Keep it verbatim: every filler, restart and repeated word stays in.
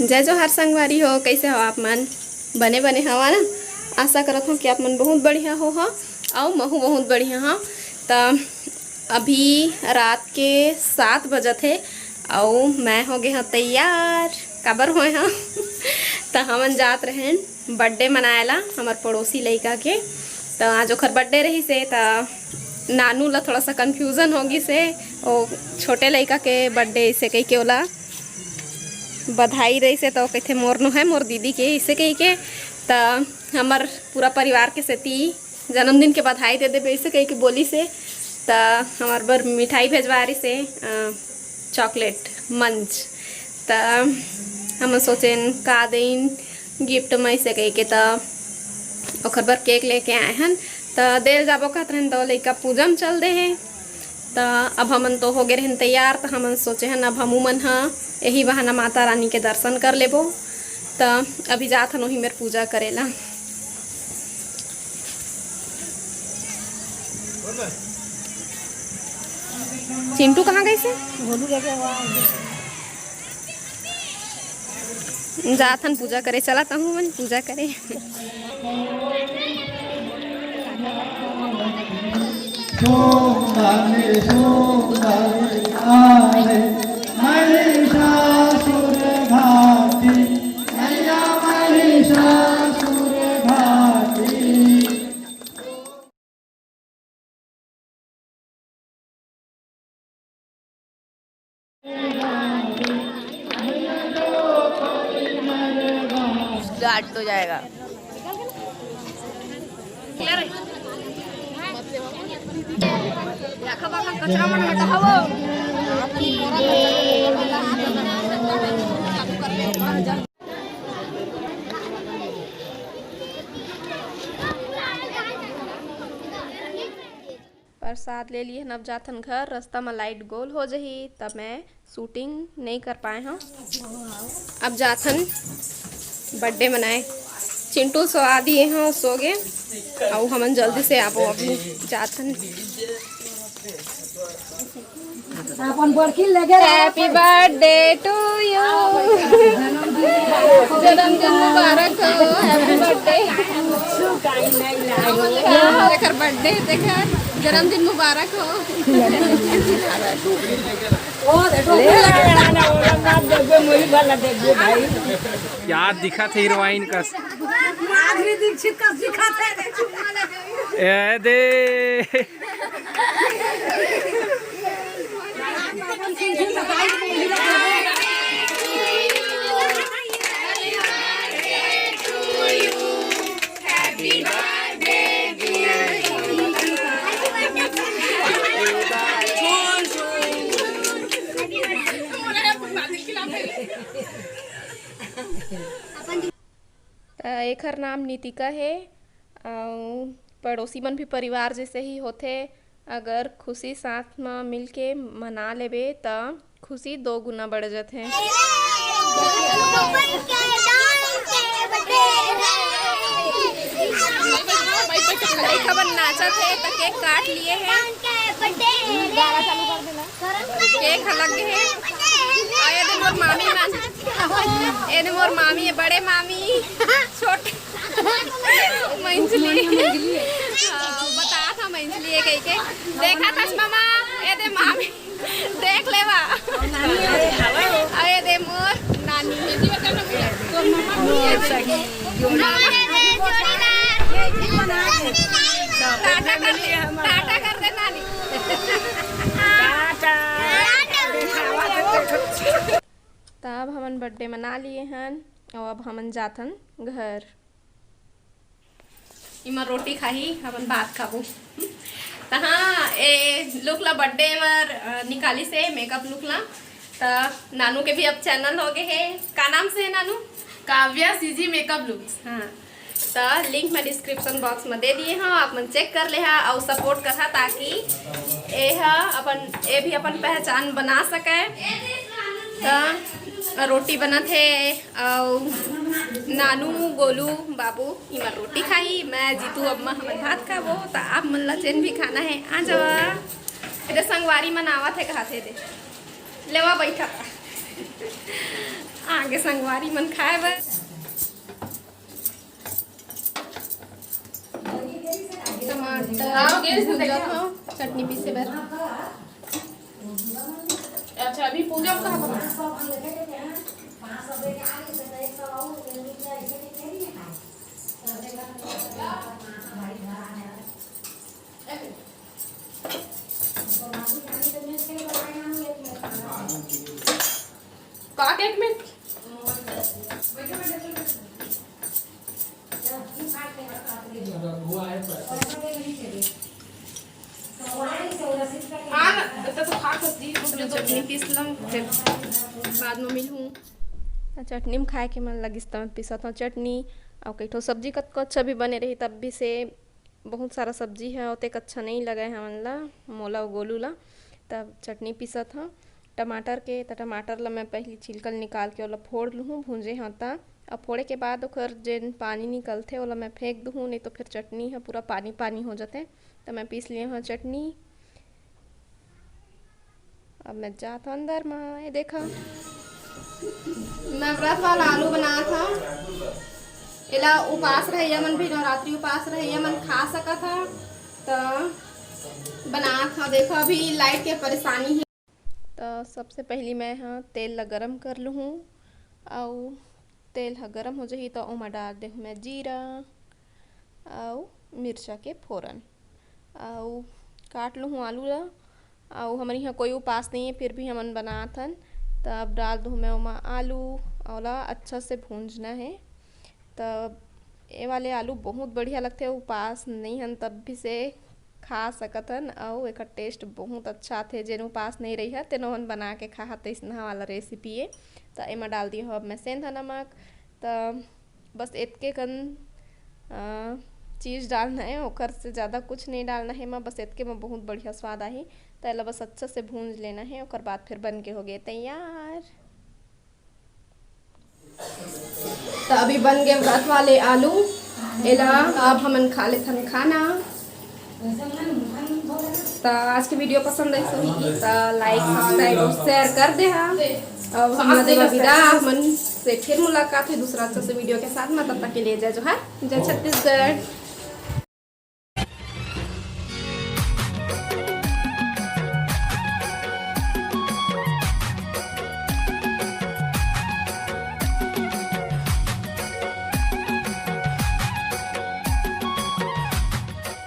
जय जोहार संगवारी हो, कइसे हो आप मन? बने बने हवा ना? आशा करत हव कि आप मन बहुत बढ़िया होहा, अउ महू बहुत बढ़िया हव। त अभी रात के सात बजत हे, अउ मैं हो गे हव तैयार। काबर होए हव? त हमन जात रहेन birthday मनाए ला हमर पड़ोसी लइका के। त आज ओखर birthday रहिस हे, त नानू ला थोड़ा सा confusion हो गिस हे। ओ छोटे लइका के birthday, अइसे कहिके ओला बधाई रहिस हे, त ओ कहिथे, "मोर नो हे, मोर दीदी के," अइसे कहिके। त हमर पूरा परिवार के सेती जन्मदिन के बधाई दे देबे, अइसे कहिके बोलिस हे। त हमर बर मिठाई भेजवा रिस हे, अ, chocolate Munch। त हमन सोचेन का देइन gift म, अइसे कहिके। त ओखर बर cake लेके आए हन, त देल जाबो कहत रहन, त ओ लइका पूजा म चल दे हे। त अब हमन तो हो गे रहन तैयार, त हमन सोचे हन अब हमू मन ह यही बहाना माता रानी के दर्शन कर लेबो। त अभी जात हन ओही मेर पूजा करे ला। चिंटू कहाँ गइस हे? गोलू लेके हुआ है। जात हन पूजा करे, चला तहूँ मन पूजा करे। सोमवारे, सोमवारे आए महिषासुर घाती, मैया महिषासुर घाती। स्टार्ट हो जाएगा। प्रसाद ले लिए हन, अब जाथन घर। रास्ता म लाइट गोल हो जही, त मैं शूटिंग नहीं कर पाए हव। अब जाथन birthday मनाए। चिंटू सोवा दिए हव, सो गे। अउ हमन जल्दी से आबो, अभी जाथन। अपन बड़की लगे रहो। Happy birthday to you। जन्मदिन मुबारक हो, happy birthday। हाँ, एकर birthday, देखा, जन्मदिन मुबारक हो। ओ, देखो, ले लगा ना, ओला ना देखबे, मोही वाला देखबे भाई। क्या दिखत हे हीरोइन कस। माधुरी दीक्षित कस दिखत हे। ए दे। त एखर नाम नितिका हे, अउ पड़ोसी मन भी परिवार जैसे ही होथे। अगर खुशी साथ म मिलके मना लेबे, त खुशी दो गुना बढ़ जाथे। लइका मन नाचत हे, त cake काट लिए हे। Cake ह लग गे हे। अउ ये दे मोर मामी मन, ये दे मोर मामी हे, बड़े मामी, छोटे मंजली। हाँ, बता था मंजली हे कहिके। देखा था मामा, ये दे मामी, देख लेवा। अउ ये दे मोर नानी। टाटा कर दे, टाटा कर दे नानी। त अब हमन birthday मना लिए हन, अउ अब हमन जाथन घर। इमा रोटी खाही, हमन भात खाबो। त हाँ, ए look ला birthday बर, अ, निकालिस हे, makeup look ला। त नानू के भी अब channel हो गे हे। का नाम से हे नानू? Kavya CG makeup looks। हाँ, त link मैं description box में दे दिए हव, आप मन check कर लेहा अउ support करहा, ताकि ए ह अपन, ए भी अपन पहचान बना सके। त रोटी बनत हे। अउ नानू, गोलू, बाबू इमा रोटी खाही, मैं, जीतू, अम्मा हमन भात खाबो। त आप मन ला जेन भी खाना हे, आ जावा। एदे संगवारी मन आवत हे, कहत हे, दे लेवा बैठा। आगे संगवारी मन खाए बर। टमाटर हाँ, गैस में भूंजत देखा। हव, चटनी पीसे बर। अच्छा, अभी पूजा कहाँ पर? का एक मिनट। हाँ, तो, तो खा सकती है, रुक जा, दो चटनी मिनट। पीस लूँ, फिर बाद में मिलूँ। त चटनी में खाए के मन लगिस त मैं पीसत हव चटनी। अउ कई ठो सब्जी कतको अच्छा भी बने रही, तब भी से बहुत सारा सब्जी है, ओतेक अच्छा नहीं लगे हमन ला, मोला अउ गोलू ला। तब चटनी पीसत हव टमाटर के। त टमाटर ला मैं पहली छिलका ल निकाल के ओला फोड़ लूहूँ, भूंजे हव त। अब फोड़े के बाद ओकर जेन पानी निकलथे, ओला मैं फेंक दूहूँ, नहीं तो फिर चटनी ह पूरा पानी पानी हो जाथे। त मैं पीस लिए हव चटनी। अब मैं जात हव अंदर म। ये देखा, मैं व्रत वाला आलू बनात हव। एला उपास रहइया मन भी, नवरात्रि उपास रहइया मन खा सकत हव। त बनात हव। देखो, अभी लाइट के परेशानी हे। त सबसे पहली मैं ह तेल ला गरम कर लूहूँ, अउ तेल ह गरम हो जही त ओमा डाल देहूँ मैं जीरा अउ मिर्चा के फोरन, अउ काट लूहूँ आलू ला। अउ हमर इहाँ कोई उपास नहीं है, फिर भी हमन बनात हन। त अब डाल दूहूँ मैं ओमा आलू, ओला अच्छा से भूंजना है। त ये वाले आलू बहुत बढ़िया लगथे, उपास नहीं हन तब भी से खा सकत हन, अउ एकर टेस्ट बहुत अच्छा आथे। जेन उपास नहीं रही है, तेनो हन बना के खा, तइसना वाला रेसिपी है। त एमा डाल दिए हो अब मैं सेंधा नमक। त बस एतके कन, अ, चीज़ डालना है, ओकर से ज़्यादा कुछ नहीं डालना है एमा, बस एतके में बहुत बढ़िया स्वाद आही। त एला बस अच्छा से भूंज लेना है, ओकर बाद फिर बन के हो गए तैयार। त अभी बन गए व्रत वाले आलू, एला अब हमन खा लेथन खाना। त आज के वीडियो पसंद आई होही त लाइक, सब्सक्राइब और शेयर कर दे हा। अब हमन देवा विदा, हमन से फिर मुलाकात है दूसरा अच्छा से वीडियो के साथ में। तब तक के लिए जय जोहार, जय छत्तीसगढ़।